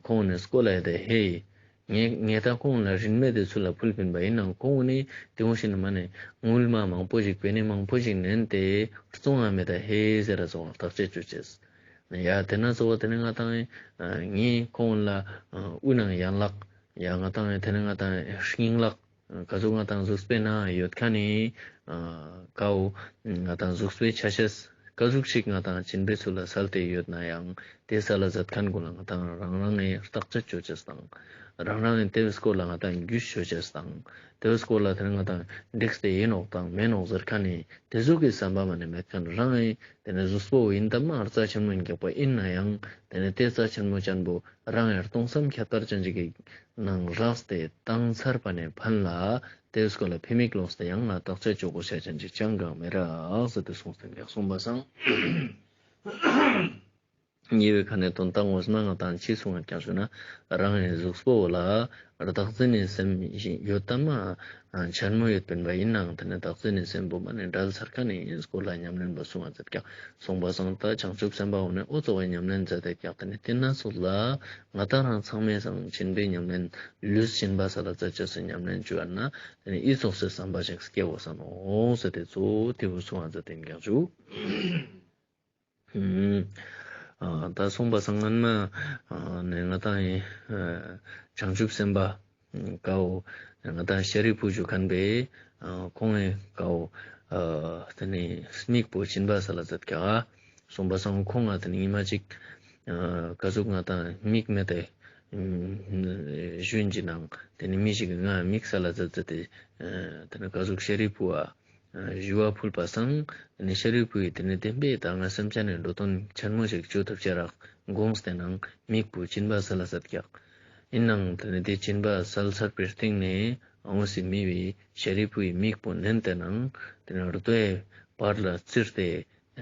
ཁོང་ནས་སྐོལ་ལ་དེ་ཧེ། ངས་ངས་ད་ཁོང་ལ་རིན་མེད་དེ་ཚུལ་ལ་ཕུལ་སྤིན་པ་ཨིན་ནང་ཁོང་ནི་དེ་འོང་ཞིག་ནི་མ་ནེ་དངུལ་མ་མང་པོ་ཞིག་པེ་ནེ་མང་པོ་ཞིག་ནན་ཏེ་བཙོང་ང་མེད་ད་ཧེ་ཟེར་ར་བཙོང་བ་བརྟག་དཔྱད་བཅོ་ཅེས། ཡ་དེ་ན་གཙོ་བོ་དེ་ནི་ང་དང་ངས་ཁོང་ལ་དབུ་ནང་ཡན་ལག་ཡ་ང་དང་དེ་ནི་ང་དང་སྙིང་ལག་ཀ་ཟུག་ང་དང་གཟུགས་པོའི་ནང་ཡོད་ཁན་ནི་ཀའོ་ང་དང་གཟུགས་པོའི་ཆ་ཤས་ཀ་ཟུག་ཞིག་ང་དང་སྦྱིན་པའི་ཚུལ་ལ་སལ་ཏེ་ཡོད་ན་ཡང་དེ་སལ་ལ་མཛད་ཁན་གུན་ལ་ང་དང་རང་རང་ངི་བརྟག་དཔྱད་ཅོ་ཅེས་དང་རང་རང་ངི་དེ་བོའི་སྐོར་ལ་ང་དང་རྒྱུས་ཅོ་ཅེས་དང་དེ་བོའི་སྐོར་ལ་དེ་ནི་ང་དང་འགྲིགས་ཏེ་ཨིན་ནོག་དང་མེན་ནོག་ཟེར་ཁན་ནི་དེ་ཟུག་གི་བསམ་པ་མ་ནེ་མེད་ཁན་རང་ངི་དེ་ནི་གཟུགས་པོ་ཨིན་ད་མ་རྩ་ཆེན་མོ་ཨིན་རྒྱག་པ་ཨིན་ན་ཡང་དེ་ནི་དེ་རྩ་ཆེན་མོ་ཅན་པོ་རང་ཡར་སྟོང་བསམ་ཁྱད་པར་ཅན་ཅིག་གི་ནང་རགས་ཏེ་བཏང་ཚར་པ་ནེ་ཕན་ལ་དེའི་སྐོར་ལ་ཕི་མིག་ལོགས་ཏེ་ཡང་ང་བརྟག་དཔྱད་ཅོ་གོས་ཤེས་ཅན་ཅིག་ཅང་གང་མེད་རགས་ཟེར་ཏེ་གསུངས་ཏེ་ཡང་གསུངས་པ་སང་། ཉེ་བའི་ཁ་ནེ་དོན་དག་ངོ་མ་ང་དང་ཅི་གསུངས་ཀྱང་ཞུ་ན་རང་ངི་གཟུགས་པོ་ལ་བདག་འཛིན་ནི་སེམས་ཡོད་དམ་མ་ཆེན་མོ་ཡོད་པིན་པ་ཨིན་ནང་དེ་ནི་བདག་འཛིན་ནི་སེམས་པོ་མ་ནེ་བྲལ་ཚར་ཁན་ནི་སྐོར་ལ་ཉམས་ལེན་པ་གསུངས་པ་མཛད་ཀྱང་། གསུངས་པ་སང་ད་བྱང་ཆུབ་སེམས་དཔའ་འོ་ནི་འོ་ཙོགས་པའི་ཉམས་ལེན་མཛད་དེ་ཀྱག་དེ་ནི་དེ་ན་ཚོགས་ལ་ང་དང་རང་ཚང་མའི་སང་སྦྱིན་པའི་ཉམས་ལེན་ལུས་སྦྱིན་པ་སལ་ལ་མཛད་ཅེས་སི་ཉམས་ལེན་ཅོ་ཡ་ན་དེ་ནི་ཨི་ཙོགས་སི་བསམ་པ་ཞིག་སྐྱེ་བོ་ས་ནོག་ཟེར་ཏེ་གཙོ་བོ་དེ་བོ་གསུངས་པ་མཛད་དེ་ཀྱག་ཞུ། ཨ་ད་གསུངས་པ་སང་སྔན་མ་ཨ་ནེ་ང་དང་ཨི་ཨ་བྱང་ཆུབ་སེམས་དཔའ་ཀའོ་ང་དང་ཤཱ་རིའི་བུ་ཞུ་ཁན་པེ་ཨ་ཁོང་ངི་ཀའོ་ཨ་དེ་ནི་མིག་པོ་སྦྱིན་པ་སལ་ལ་མཛད་ཀྱག། གསུངས་པ་སང་ཁོང་ང་དེ་ནི་ཉི་མ་ཅིག་ཨ་ཀ་ཟུག་ང་དང་མིག་མེད་དེ་ཞུན་ཅི་ནང་དེ་ནི་མི་ཞིག་གི་ང་མིག་སལ་ལ་མཛད་མཛད་དེ་ཨ་དེ་ནི་ཀ་ཟུག་ཤཱ་རིའི་བུ་ཨ་ཞུ་བ་ཕུལ་པ་སང་དེ་ནི་ཤཱ་རིའི་བུ་ཡིས་དེ་ནི་བདེན་པའི་ད་ང་སེམས་ཅན་ནི་འགྲོ་དོན་ཆེན་མོ་ཞིག་ཅོ་ཐུབ་ཅེས་རག་དགོངས་ཏེ་ནང་མིག་པོ་སྦྱིན་པ་སལ་ལ་མཛད་ཀྱག། ཨིན་ནང་དེ་ནི་དེ་སྦྱིན་པ་སལ་ཚར་པའི་སྟིང་ནེ་འོ་སི་མི་བོའི་ཤཱ་རིའི་བུའི་མིག་པོ་ནན་ཏེ་ནང་དེ་ནི་རྡོའི་བར་ལ་བཙིར་ཏེ་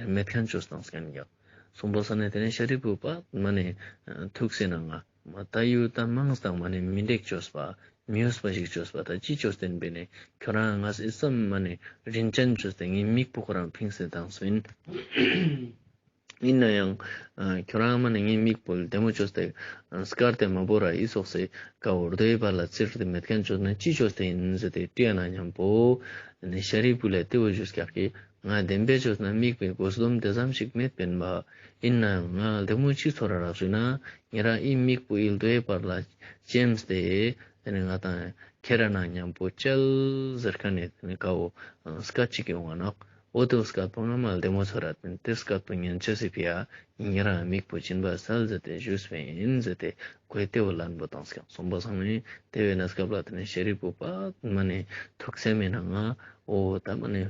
མེད་ཁན་ཅོས་བཏང་སྐྱེན་ཀྱག། གསུངས་པ་སང་ནེ་དེ་ནི་ཤཱ་རིའི་བུ་པ་མ་ནེ་ཐུགས་སེ་ནང་ང་མ་ད་ཡུལ་ད་མང་སྟངས་མ་ནེ་མི་འགྲིག་ཅོས་པ་མི་འོས་པ་ཞིག་ཅོས་པ་ད་ཅི་ཅོས་ཏེན་པེ་ནེ་ཁྱོ་རང་ང་སི་སམ་མ་ནེ་རིན་ཅན་ཅོས་ཏེ་ངའི་མིག་པོ་ཁོ་རང་ཕིངས་སེ་བཏང་སོ་ཨིན། ཨིན་ན་ཡང་ཁྱོ་རང་མ་ནེ་ངའི་མིག་པོ་ལ་བདེ་མོ་ཅོས་ཏེ་སྐར་ཏེ་མ་བོར་ར་ཨི་ཙོགས་སི་ཀའོ་རྡོའི་བར་ལ་བཙིར་ཏེ་མེད་ཁན་ཅོས་ན་ཅི་ཅོས་ཏེ་ཨིན་ཟེར་ཏེ་དྲིས་ན་ཉམ་པོ་ཤཱ་རིའི་བུ་ལ་དེ་བོ་ཞུས་ཀྱག་གི། ང་བདེན་པའི་ཆོས་ན་མིག་པའི་དགོས་འདུན་དེ་ཙམ་ཞིག་མེད་པིན་པ། ཨིན་ནའང་ང་བདེ་མོ་ཅི་ཚོར་རག་ཞུ་ན་ཉེ་རང་ཨི་མིག་པོ་ཨི་རྡོའི་བར་ལ་ཅེམས་ཏེ་དེ་ནི་ང་དང་ཁྱེར་ན་ཉམ་པོ་ཅལ་ཟེར་ཁན་ནི་དེ་ནི་ཀའོ་སྐད་ཅིག་ཡོང་ང་ནོག། འོ་དེ་སྐད་པོ་ང་མ་བདེ་མོ་ཚོར་རག་པིན། དེ་སྐད་པོ་ཉན་ཅེས་སི་ཕི་ཡ་ཉེ་རང་མིག་པོ་སྦྱིན་པ་སལ་ཟེར་ཏེ་ཞུས་པིན་ཟེར་ཏེ་ཁོའི་དེ་བོ་ལན་པོ་བཏང་སྐྱག། གསུངས་པ་སང་ནི་དེ་བས་ན་སྐབས་ལ་དེ་ནི་ཤཱ་རིའི་བུ་པ་མ་ནེ་ཐུགས་སེམས་མེད་ན་ང་འོ་ད་མ་ནེ་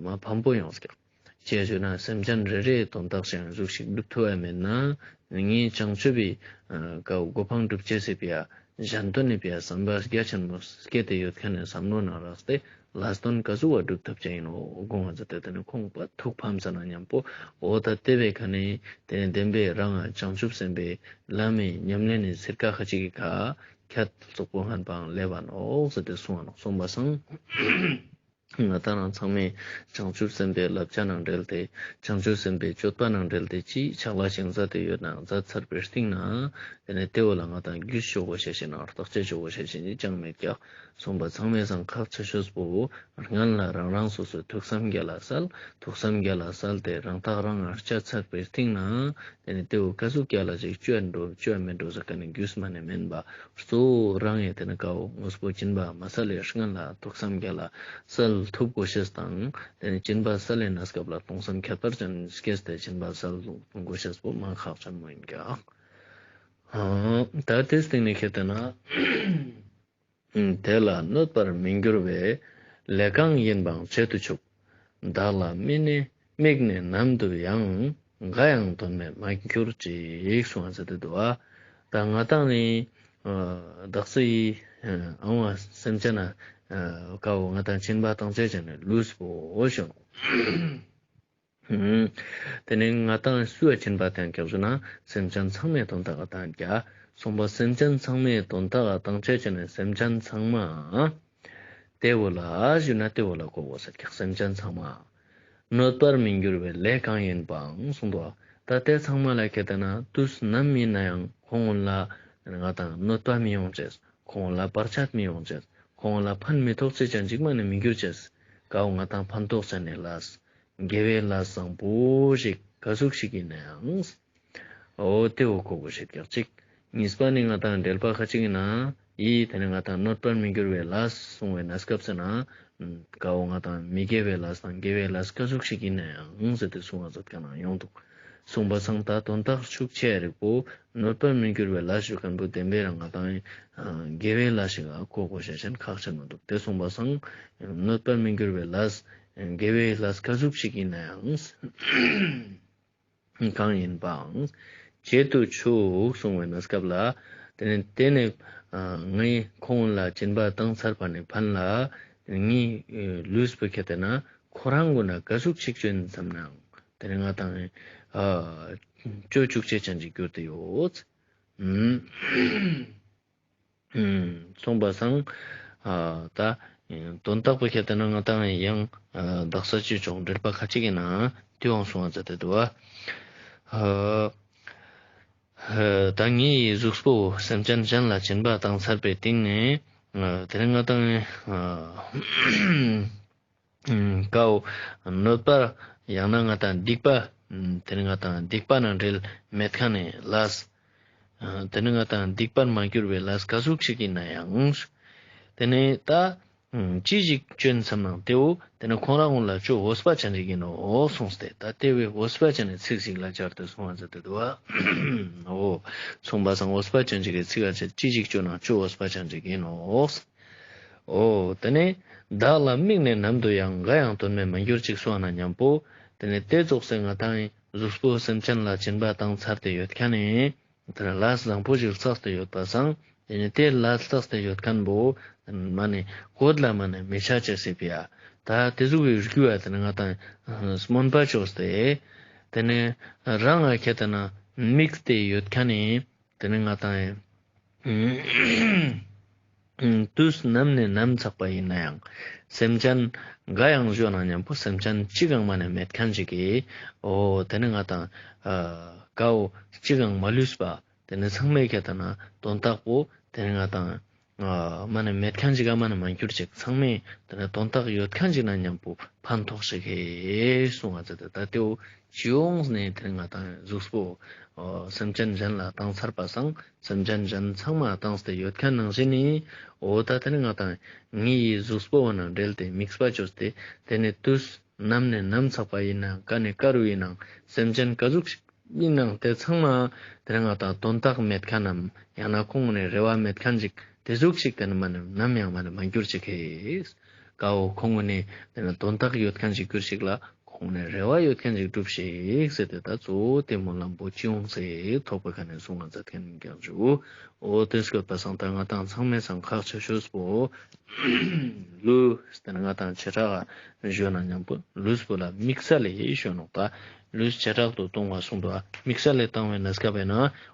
མ་ཕམ་པོ་ཡོང་སྐྱག། ཅི་ཕིའ་ཞུ་ན་སེམས་ཅན་རེ་རེའི་དོན་དག་ཅིག་ཟུག་ཞིག་སྒྲུབ་ཐུབ་བ་མེད་ན་ངའི་བྱང་ཆུབ་པའི་གོ་འཕང་སྒྲུབ་ཅེས་སི་ཕི་ཡ་གཞན་དོན་ནི་ཕི་ཡ་བསམ་པ་རྒྱ་ཆེན་མོ་སྐྱེད་དེ་ཡོད་ཁན་ནི་བསམ་བློ་ནང་རགས་ཏེ་ལས་དོན་ག་ཟུག་བ་སྒྲུབ་ཐུབ་ཅེས་ཨིན་ནོག་དགོངས་པ་མཛད་དེ་དེ་ནི་ཁོང་པ་ཐུགས་ཕམ་ས་ན་ཉམ་པོ་འོ་ད་དེ་བས་ཁ་ནི་དེ་ནི་བདེན་པའི་རང་བྱང་ཆུབ་སེམས་དཔའི་ལམ་མི་ཉམས་ལེན་ནི་ཚིར་ཀ་ཁ་ཅིག་གི་ཁ། ཁྱད་ཙོག་པོ་ངན་པའང་ལེབ་བ་ནོག་ཟེར་ཏེ་གསུངས་པ་སང་། ང་ཏང་རང་ཚང་མས་བྱང་ཆུབ་སེམས་དཔའི་བསླབ་བྱ་ནང་འབྲེལ་ཏེ་བྱང་ཆུབ་སེམས་དཔའི་སྤྱོད་པ་ནང་འབྲེལ་ཏེ་ཅི་ཆག་ལ་ཞེན་ས་དེ་ཡོད་ན་མཛད་ཚར་བའི་སྟེང་ན་དེ་ནས་དེ་བོ་ལ་ང་ཏང་རྒྱུས་ཆོག་གོ་ཤེས་ཤིང་བརྟག་དཔྱད་ཆོག་གོ་ཤེས་ཤིང་ཅང་མེད་ཀྱག། གསུངས་པ་ཚང་མའི་སང་ཁག་ཆེ་ཤོས་པོ་སྔན་ལ་རང་རང་སོ་སོའི་ཐུགས་བསམ་རྒྱ་ལ་གསལ། ཐུགས་བསམ་རྒྱ་ལ་གསལ་ཏེ་རང་ཐག་རང་ང་བཅད་ཚར་བའི་སྟེང་ན་དེ་ནས་དེ་བོ་ཀ་ཟུག་རྒྱ་ལ་ཅིག་བཅོས་འགྲོ་བཅོས་མི་འགྲོ་ཟེར་མཁན་ནི་རྒྱུས་མ་ནེ་མེན་པ། གཙོ་བོ་རང་ངི་དེ་ནི་ཀ་བོ་དངོས་པོ་སྦྱིན་པ་མ་སལ་ལེ་སྔན་ལ་ཐུགས་བསམ་རྒྱ་ལ་གསལ་ཐུབ་གོ་ཤེས་དང་དེ་ནི་སྦྱིན་པ་སལ་ལེ་གནས་སྐབས་ལ་སྟོང་བསམ་ཁྱད་པར་ཅན་སྐྱེས་ཏེ་སྦྱིན་པ་སལ་གོ་ཤེས་པོ་མ་ཁག་ཅན་མོ་ཡིན་ཀྱག། ཨ་ད་དེའི་སྟེང་ནས་ཁྱེད་དེ་ན། དེ་ལ་གནོད་པར་མི་འགྱུར་བའི་ལས་གང་ཡིན་པའང་བྱེད་དུ་ཆུག། བདག་ལ་དམིགས་ནས་དམིགས་ནས་ནམ་དུ་ཡང་། འགའ་ཡང་དོན་མེད་མ་གྱུར་ཅིག་གསུངས་ཟེར་ཏེ་འདུག་པ། ད་ང་ཏང་ནི་བདག་སའི་ཨང་བ་སེམས་ཅན་ན་ཀ་བོ་ང་ཏང་སྦྱིན་པ་བཏང་ཆ་ཅན་ནི་ལུས་པོ་ཞུ་ནོག། དེ་ནས་ང་ཏང་སུ་ཡ་སྦྱིན་པ་བཏང་ཀྱག་ཞུ་ན་སེམས་ཅན་ཚང་མའི་དོན་དག་ག་བཏང་ཀྱག། གསུངས་པ་སེམས་ཅན་ཚང་མའི་དོན་དག་ག་བཏང་ཆ་ཅན་ནི་སེམས་ཅན་ཚང་མ། དེ་བོ་ལ་ཞུ་ན་དེ་བོ་ལ་གོ་དགོས་ཟེར་ཀྱག་སེམས་ཅན་ཚང་མ། གནོད་པར་མི་འགྱུར་བའི་ལས་གང་ཡིན་པའང་གསུངས་འདུག། ད་དེ་ཚང་མ་ལ་ཁྱེད་དེ་ན་དུས་ནམ་ཡིན་ན་ཡང་ཁོང་ལ་ང་ཏང་གནོད་པ་མི་ཡོང་ཅེས། ཁོང་ལ་བར་ཆད་མི་ཡོང་ཅེས། ཁོང་ལ་ཕན་མི་ཐོགས་ཅེས་ཅན་ཅིག་མ་ནེ་མི་འགྱུར་ཅེས། ཀ་བོ་ང་ཏང་ཕན་ཐོགས་ཅན་ནི་ལས། དགེ་བའི་ལས་བཟང་པོ་ཞིག་ག་ཟུག་ཞིག་ཡིན་ན་ཡང་། འོ་དེ་བོ་གོ་དགོས་ཤེས་ཀྱག་ཅིག། གཉིས་པ་ནི་ང་ཏང་འགྲེལ་པ་ཁ་ཅིག་ཡིན་ན། ཡིད་དེ་ནི་ང་ཏང་གནོད་པར་མི་འགྱུར་བའི་ལས་གསུངས་པའི་གནས་སྐབས་སུ་ན། ཀ་བོ་ང་ཏང་མི་དགེ་བའི་ལས་དང་དགེ་བའི་ལས་ག་ཟུག་ཞིག་ཡིན་ན་ཡང་ཟེར་ཏེ་གསུངས་པ་ཟེར་མཁན་ཡང་ཡོང་འདུག། གསུངས་པ་སང་ད་དོན་དག་ཤུགས་ཆེ་རིགས་པོ་གནོད་པར་མི་འགྱུར་བའི་ལས་ཞུ་མཁན་པོ་བདེན་པའི་རང་ང་ཏང་དགེ་བའི་ལས་ཤིག་ག་གོ་དགོས་ཤེས་ཅན་ཁག་ཆེན་མི་འདུག། དེ་གསུངས་པ་སང་གནོད་པར་མི་འགྱུར་བའི་ལས་དགེ་བའི་ལས་ག་ཟུག་ཞིག་ཡིན་ན་ཡང་། གང་ཡིན་པའང་བྱེད་དུ་ཆུག་གསུངས་པའི་གནས་སྐབས་ལ། དེ་ནས་དེ་ནས་ངས་ཁོང་ལ་སྦྱིན་པ་བཏང་ཚར་བ་ནས་ཕན་ལ་ངའི་ལུས་པོ་ཁྱེད་དེ་ན་ཁོ་རང་གུན་ན་ག་ཟུག་ཅིག་ཅོ་ཡིན་བསམ་ནའང་དེ་ནས་ང་ཏང་ཅོ་ཅུག་ཅེས་ཅན་ཅིག་གྱུར་ཏེ་ཡོད། གསུངས་པ་སང་ད་དོན་དག་པོ་ཁྱེད་དེ་ན་ང་ཏང་ཡང་དག་ས་ཅི་ཅོག་འགྲེལ་པ་ཁ་ཅིག་གི་ནང་དེའང་གསུངས་པ་མཛད་དེ་འདུག་པ། ད་ངའི་གཟུགས་པོ་སེམས་ཅན་གཞན་ལ་སྦྱིན་པ་བཏང་ཚར་བའི་སྟེང་ནས་དེ་ནས་ང་ཏང་ཀའོ་གནོད་པ་ཡང་ན་ང་ཏང་སྡིག་པ་དེ་ནས་ང་ཏང་སྡིག་པ་ནང་འབྲེལ་མེད་མཁན་ནི་ལས། དེ་ནས་ང་ཏང་སྡིག་པར་མ་གྱུར་བའི་ལས་ག་ཟུག་ཞིག་ཡིན་ན་ཡང་། དེ་ནས་ད་ཅི་ཞིག་ཅོ་ཡིན་བསམ་ནའང་དེ་བོ་དེ་ནས་ཁོང་རང་གུན་ལ་ཅོ་འོས་པ་ཅན་ཞིག་ཡིན་ནོག་གསུངས་ཏེ་ད་དེ་བོ་འོས་པ་ཅན་ནི་ཚིག་ཞིག་ལ་སྦྱར་ཏེ་གསུངས་པ་མཛད་དེ་འདུག་པ། འོ་གསུངས་པ་སང་འོས་པ་ཅན་ཞིག་གི་ཚིག་ག་ཅི་ཅི་ཞིག་ཅོ་ན་ཅོ་འོས་པ་ཅན་ཞིག་ཡིན་ནོག། འོ་དེ་ནས་བདག་ལ་དམིགས་ནས་ནམ་དུ་ཡང་འགའ་ཡང་དོན་མེད་མ་གྱུར་ཅིག་གསུངས་ན་མཉམ་པོ་དེ་ནས་དེ་ཙོགས་སེ་ང་ཏང་གཟུགས་པོ་སེམས་ཅན་ལ་སྦྱིན་པ་བཏང་ཚར་ཏེ་ཡོད་མཁན་ནི་དེ་ནས་ལས་བཟང་པོ་ཞིག་བསགས་ཏེ་ཡོད་པ་སང་དེ་ནས་དེ་ལས་བསགས་ཏེ་ཡོད་མཁན་པོ་མ་ནེ་གོད་ལ་མ་ནེ་མི་ཆ་ཅེས་སི་ཕི་ཡ་ད་དེ་ཟུག་གི་རྒྱུ་བ་དེ་ནས་ང་ཏང་སྨོན་པ་ཅོས་ཏེ་དེ་ནས་རང་ང་ཁྱེད་དེ་ན་དམིགས་ཏེ་ཡོད་མཁན་ནི། དེ་ནས་ང་ཏང་དུས་ནམ་ནས་ནམ་ཚག་པ་ཡིན་ན་ཡང་སེམས་ཅན་འགའ་ཡང་ཞུ་ན་མཉམ་པོ་སེམས་ཅན་གཅིག་ཀྱང་མ་ནེ་མེད་མཁན་ཅིག་གི་འོ་དེ་ནས་ང་ཏང་ཀའོ་གཅིག་ཀྱང་མ་ལུས་པ་དེ་ནས་ཚང་མས་ཁྱེད་དེ་ན་དོན་དག་པོ་དེ་ནས་ང་ཏང་མ་ནེ་མེད་མཁན་ཅིག་ག་མ་ནེ་མ་གྱུར་ཅིག་ཚང་མས་དེ་ནས་དོན་དག་ཡོད་མཁན་ཅིག་ན་མཉམ་པོ་ཕན་ཐོགས་ཤིག་གི་གསུངས་པ་མཛད་དེ་ད་དེའོ་ཅི་ཡོངས་ནས་དེ་ནས་ང་ཏང་གཟུགས་པོ་སེམས་ཅན་གཞན་ལ་བཏང་ཚར་པ་སང་སེམས་ཅན་གཞན་ཚང་མ་བཏང་སྟེ་ཡོད་མཁན་ནང་བཞིན་ནི་འོ་ད་དེ་ནས་ང་ཏང་ངའི་གཟུགས་པོ་བོ་ནང་འབྲེལ་ཏེ་དམིགས་པ་ཅོས་ཏེ་དེ་ནས་དུས་ནམ་ནས་ནམ་ཚག་པ་ཡིན་ན་ཀ་ནས་ཀ་རུ་ཡིན་ན་སེམས་ཅན་ག་ཟུག་ཞིག་ཡིན་ནའང་དེ་ཚང་མ་དེ་ནས་ང་ཏང་དོན་དག་མེད་མཁན་ནམ་ཡང་ན་ཁོང་ནས་རེ་བ་མེད་མཁན་ཅིག་དེ་ཟུག་ཞིག་དེ་ནས་མ་ནེ་ནམ་ཡང་མ་ནེ་མ་གྱུར་ཅིག་གི་ཀའོ་ཁོང་ནས་དེ་ནས་དོན་དག་ཡོད་མཁན་ཅིག་གྱུར་ཅིག་ལ་ཁོང་ནས་རེ་བ་ཡོད་མཁན་ཅིག་སྒྲུབ་ཤིག་ཟེར་ཏེ་ད་གཙོ་བོ་དེ་སྨོན་ལམ་པོ་ཅི་ཡོངས་སེ་ཐོབ་པའི་ཁ་ནས་གསུངས་པ་མཛད་མཁན་ཀྱང་ཞུ། འོ་དེ་སྐབས་པ་སང་ད་ང་ཏང་ཚང་མའི་སང་ཁག་ཆེ་ཤོས་པོ་ལུས་དེ་ནས་ང་ཏང་བྱེ་བྲག་ག་ཞུ་ན་མཉམ་པོ་ལུས་པོ་ལ་དམིགས་ས་ལེ་ཞུ་ནོག་ད། ལུས་བྱེ་བྲག་ཏུ་གཏོང་བ་གསུངས་འདུག་པ། དམིགས་བསལ་ལས་བཏང་བའི་གནས་སྐབས་ན་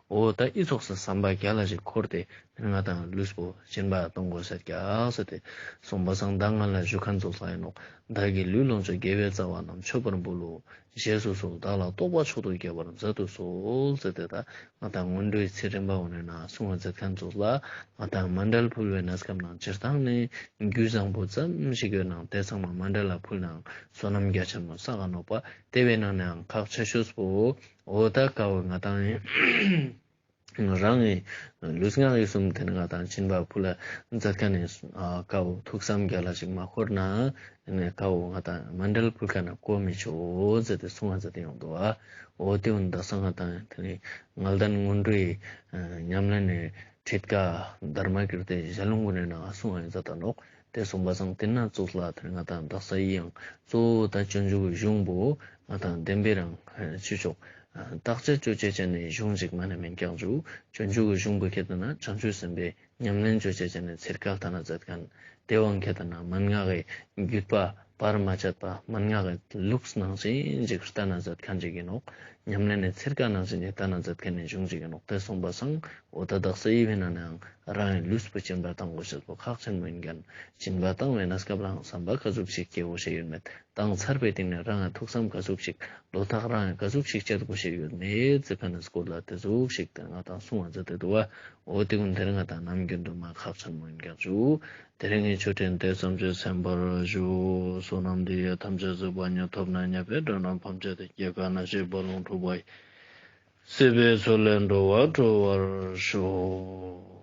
འོ་ད་ཨི་ཙོགས་སི་བསམ་པ་རྒྱ་ལ་ཞིག་འཁོར་ཏེ་ང་དང་ལུས་པོ་སྦྱིན་པ་གཏོང་དགོས་ཤེས་རྒྱག་ཟེར་ཏེ་གསུངས་པ་སང་། ད་ང་ལ་ཞུ་མཁན་ཙོགས་ལ་ཨིན་ནོག་བདག་གི་ལུས་ལོངས་སྤྱོད་དགེ་བའི་རྩ་བ་རྣམས་མཆོད་པར་འབུལ་ལོ། བདག་ལ་རྟོགས་པ་མཆོག་ཏུ་རྒྱས་པར་མཛད་དུ་གསོལ་ཟེར་ཏེ་ད་ང་དང་སྔོན་འགྲོའི་ཚེ་རིམ་པ་འོ་ན་གསུང་བ་མཛད་མཁན་ཙོགས་ལ་ང་དང་མཎྜལ་ཕུལ་བའི་གནས་སྐབས་ན་སྤྱིར་བཏང་ནས་རྒྱུ་བཟང་པོ་ཙམ་ཞིག་ཡོད་ནའང་དེ་ཚང་མ་མཎྜལ་ལ་ཕུལ་ནའང་བསོད་ནམས་རྒྱ་ཆེན་མོ་བསགས་ག་ནོག་པ། དེ་བས་ན་ནའང་ཁག་ཆེ་ཤོས་པོ་འོ་ད་ཀ་བོ་ང་དང་རང་གི་ལུས་ངག་ཡིད་གསུམ་དེ་ནི་ང་དང་སྦྱིན་པ་ཕུལ་ལ་མཛད་མཁན་ནི་ཀ་བོ་ཐུགས་བསམ་རྒྱ་ལ་ཞིག་མ་འཁོར་ན་ཀ་བོ་ང་དང་མཎྜལ་ཕུལ་མཁན་ན་གོ་མི་ཆོད་ཟེར་ཏེ་གསུང་བ་མཛད་དེ་ཡོང་འདུག་པ། འོ་དེ་འུན་དག་ས་ང་དང་དེ་ནི་ལྔ་ལྡན་སྔོན་འགྲོའི་ཉམས་ལེན་ནི་ཁྲིད་ཀ་དྷརྨ་ཀིརྟི་ཞལ་ལུང་གུན་ན་གསུང་བ་མཛད་ད་ནོག་དེ་གསུངས་པ་སང་དེ་ན་ཙོགས་ལ་དེ་ང་དང་དག་ས་ཡི་ཡང་གཙོ་བོ་ད་སྤྱོད་འཇུག་གི་གཞུང་པོ་ང་དང་བདེན་པའི་རང་ཆོས་མཆོག་བརྟག་དཔྱད་ཅོ་ཅེས་ཅན་ནི་གཞུང་ཞིག་མ་ནེ་མེན་ཀྱག་ཞུ། སྤྱོད་འཇུག་གི་གཞུང་པོ་ཁྱེད་ན་བྱང་ཆུབ་སེམས་དཔའི་ཉམས་ལེན་ཅོ་ཅེས་ཅན་ནི་ཚིར་ཀ་ལྟ་ན་མཛད་མཁན། དེ་བོ་ཁྱེད་ན་མན་ངག་གི་བརྒྱུད་པ་བར་མ་ཆད་པ་མན་ངག་གི་ལུགས་ནང་བཞིན་ཅིག་ལྟ་ན་མཛད་མཁན་ཅིག་ཨིན་ནོག་ཉམས་ལེན་ནི་ཚིར་ཀ་ནང་བཞིན་ཅིག་ལྟ་ན་མཛད་མཁན་ནི་གཞུང་ཅིག་ཨིན་ནོག་དེ་གསུངས་པ་སང་འོ་ད་དག་ས་ཡི་བས་ན་ནའང་རང་གི་ལུས་པོ་སྦྱིན་པ་བཏང་དགོས་ཤེས་པོ་ཁག་ཆེན་མོ་ཨིན་མཁན། སྦྱིན་པ་བཏང་བའི་གནས་སྐབས་ལའང་བསམ་པ་ག་ཟུག་ཞིག་སྐྱེ་དགོས་ཤེས་ཡོད་མེད། བཏང་ཚར་བའི་སྟིང་ནེ་རང་གི་ཐུགས་བསམ་ག་ཟུག་ཞིག་བློ་ཐག་རང་གི་ག་ཟུག་ཞིག་བཅད་དགོས་ཤེས་ཡོད་མེད་ཟེར་མཁན་ནི་སྐོར་ལ་དེ་ཟུག་ཞིག་དེ་ང་དང་གསུང་བ་མཛད་དེ་འདུག་པ། འོ་དེ་གུན་དེ་རིང་ང་དང་ནམ་རྒྱུན་དུ་མ་ཁག་ཆེན་མོ་ཨིན་ཀྱག་ཞུ། དེ་རིང་གི་ཆོས་འབྲེལ་འདི་ཙམ་གྱིས་ཟིན་པར་ཞུ། བསོད་ནམས་འདི་ཡིས་ཐམས་ཅད་གཟིགས་པ་ཉིད། ཐོབ་ནས་ཉེས་པའི་དགྲ་རྣམས་ཕམ་བྱས་ཏེ། སྐྱེ་རྒ་ན་འཆིའི་རྦ་ཀློང་འཁྲུགས་པ་ཡི། སྲིད་པའི་མཚོ་ལས་འགྲོ་བ་སྒྲོལ་བར་ཤོག།